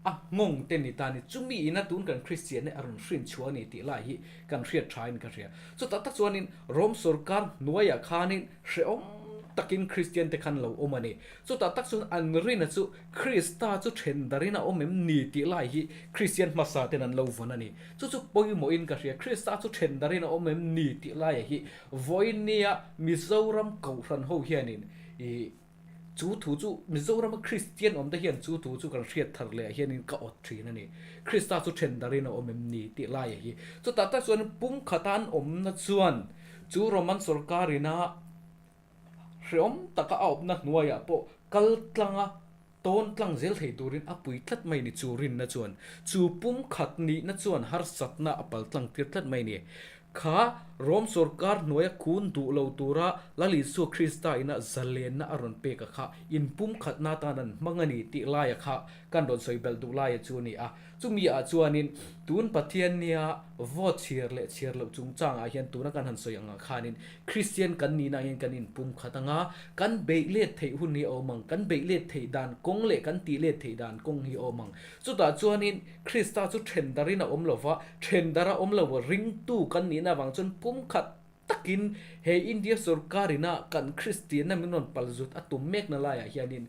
a nghawng te ni ta ni, chumi ina tun kan Kristian a rawn hrin chhuah a ni tih lai hi kan hriat ṭhain ka hria. Chutah tak chuanin Rom sorkar hnuaiah khanin hrehawm takin Kristian te khan lo awm a ni. Chutah tak chuan an rinna chu Krista chu ṭhen darin a awm em ni tih lai hi Kristian hmasa ten an lo vawn a ni. Chu chu pawimawhin ka hria, Krista chu ṭhen darin a awm em ni tih lai hi vawinia Mizoram kohhran ho hianin i Chu thu chu Mizorama Kristian awm te hian chu thu chu kan hriat thar leh hianin ka awt ṭhin a ni. Krista chu ṭhen darin a awm em ni tih lai a hi. Chutah tak chuan pumkhata an awmna chuan chu Roman sorkar ina hrehawm taka a awpna hnuaiah pawh kal tlanga tawn tlang zel thei turin a pui tlat mai ni chu rinna chuan. Chu pumkhat nihna chuan harsatna a pal tlang tir tlat mai ni. kha Rom sawrkar hnuoia kun duh lo tura Lal Isu Krista ina zalenna a rawn pek a kha inpumkhatna tan an hmang a ni tih laia kha kan rawn sawi belh duh laia chu a ni a. Chumi ah chuanin tun Pathian nia vote chhiar leh chhiar loh chungchangah hian tuna kan han sawi ang khanin Kristian kan nihna hian kan inpumkhat anga, kan beih let theih hun hi a awm ang, kan beih let theih dan kawng leh kan tih let theih dan kawng hi a awm ang. Chutah chuanin Krista chu ṭhen darin a awm lo va, ṭhen dara awm lo va, ringtu kan nihna vang chuan pumkhat takin he India sawrkar ina kan Kristianna min rawn pal zut a tum mekna laiah hianin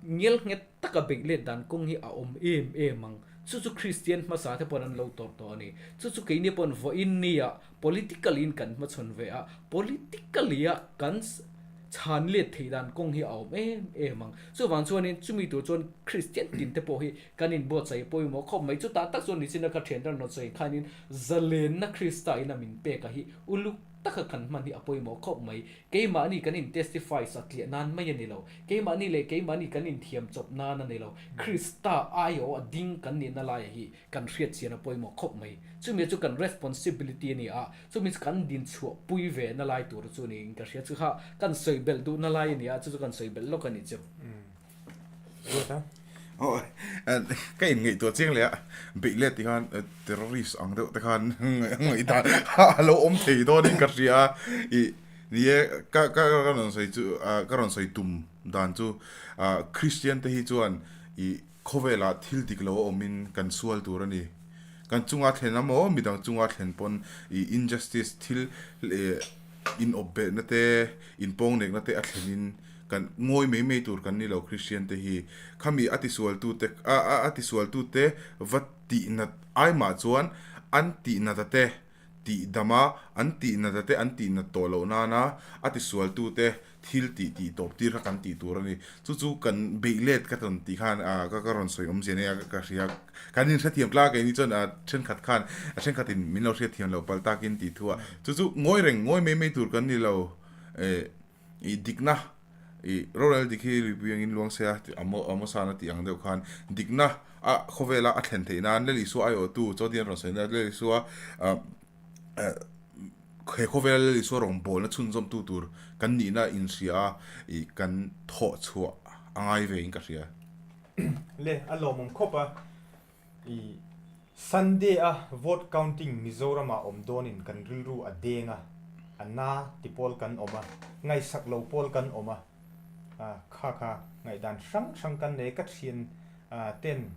ngelnghet taka beih let dan kawng hi a awm em em ang. Chu chu Kristian hmasa te pawn an lo tawrh tawh a ni. Chu chu keini pawn vawiin nia politically in kan hmachhawn ve a, politically a kan s- chhan let theih dan kawng hi a awm em em ang. Chuvang chuanin chumi tur chuan Kristian tin te pawh hi kan inbuatsaih pawimawh khawp mai. Chutah tak chuan nichina ka ṭhian ran rawn sawi khanin zalenna Krista ina min pek a hi uluk taka kan hman hi a pawimawh khawp mai. Keimahni kan in testify satliah nan mai a ni lo. Keimahni leh keimahni kan inthiam chawp nan a ni lo. Krista aiawh a ding kan nihna lai hi kan hriat chian a pawimawh khawp mai. Chumi chu kan responsibility a ni a, chumi chu kan din chhuah pui ve na lai tur chu niin ka hria chu kha kan sawi belh duh na lai a ni a, chu chu kan sawi belh lawk a ni chu. Good, a? Oh, and ka in ngaihtuah chiang leh a, beih let ti khan, eh, terrorist ang deuh te khan ngaihtuah a lo awm thei dawn in ka hria a. I, ni e, ka, ka, ka rawn sawi chu, ah, ka rawn sawi tum dan chu, ah, Kristian te hi chuan i khawvela thil dik lo a awmin kan sual tur a ni. Kan chunga thlen a maw, midang chunga thlen pawn i injustice thil, eh, inawpbelhna te, inpawng nekna te a thlenin kan ngawi mai mai tur kan ni lo Kristian te hi. Khami a tisualtu te, a, a, a tisualtu te va tihnat ai mah chuan an tihnat a te, tih dama an tihnat a te, an tihnat tawh loh nana a tisualtu te thil tih tih tawp tir kha kan tih tur a ni. Chu chu kan beih let ka rawn tih khan, a, ka, ka rawn sawi awmzia nia ka, ka hria. Kan inhrethiam tla keini chuan, a, ṭhenkhat khan, a, ṭhenkhatin min lo hriatthiam lo paltakin tih thu a. Chu chu ngawi reng, ngawi mai mai tur kan ni lo. Eh, i dikna, i rorel dik hi ripuiangin luang se a, a maw, a maw sana tih ang deuh khan. Dikna a khawvela a thlen theih nan, Lal Isua aiawhtu, chawtian rawn sawi nan, Lal Isua, a, a, he khawvela Lal Isua rawngbawlna chhunzawmtu tur kan nihna inhria a, i kan thawh chhuah a ngai ve in ka hria. Le, a lawmawm khawp a, i Sunday a vote counting Mizorama awm dawnin kan rilru a deng a, a na ti pawl kan awm a, ngaihsak lo pawl kan awm a, a, kha kha ngaihdan hrang hrang kan nei ka ṭhian, a, ten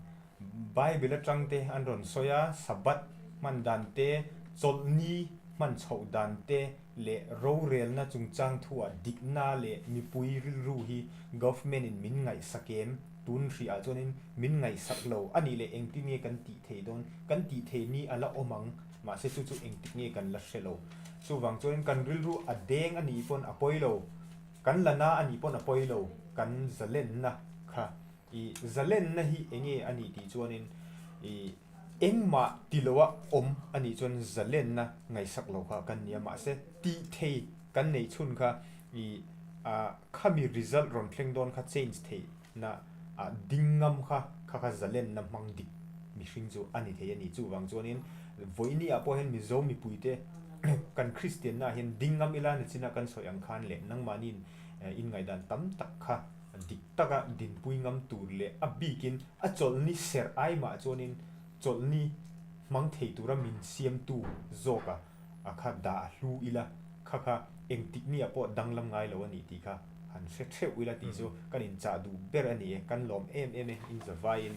Bible aṭang te an rawn sawi a, Sabbath hman dan te, chawlhni hman chhoh dan te, leh rorelna chungchang thua dikna leh mipui rilru hi government-in min ngaihsak em? Tun hriah chuanin min ngaihsak lo a nih leh engtin nge kan tih thei dawn? Kan tih thei ni a la awm ang, mahse chu chu engtik nge kan la hre lo. Chuvang chuanin kan rilru a deng a nih pawn a pawi lo, kan la na a nih pawn a pawi lo, kan zalenna kha. I zalenna hi eng nge a nih tih chuanin, i engmah ti loa awm a nih chuan zalenna ngaihsak lo kha kan ni a, mahse tih thei kan neih chhun kha, i, a, khami result rawn thleng dawn kha change theihna, a, ding ngam kha, kha kha zalenna hmang dik mihring chu a ni thei a ni. Chuvang chuanin vawiinah pawh hian Mizo mipuite kan Kristianna hian ding ngam ila ni china kan sawi ang khan leh nangmahniin, eh, in ngaihdan tam tak kha dik taka dinpui ngam tur leh a bikin a chawlhni ser ai mah chuanin chawlhni hmang thei tura min siamtu zawka a kha dah hlu ila, kha kha engtik nia pawh danglam ngai lo a nih tih kha han hre theuh ila tih chu kan inchah duh ber a ni e, kan lawm em em e, in zavaiin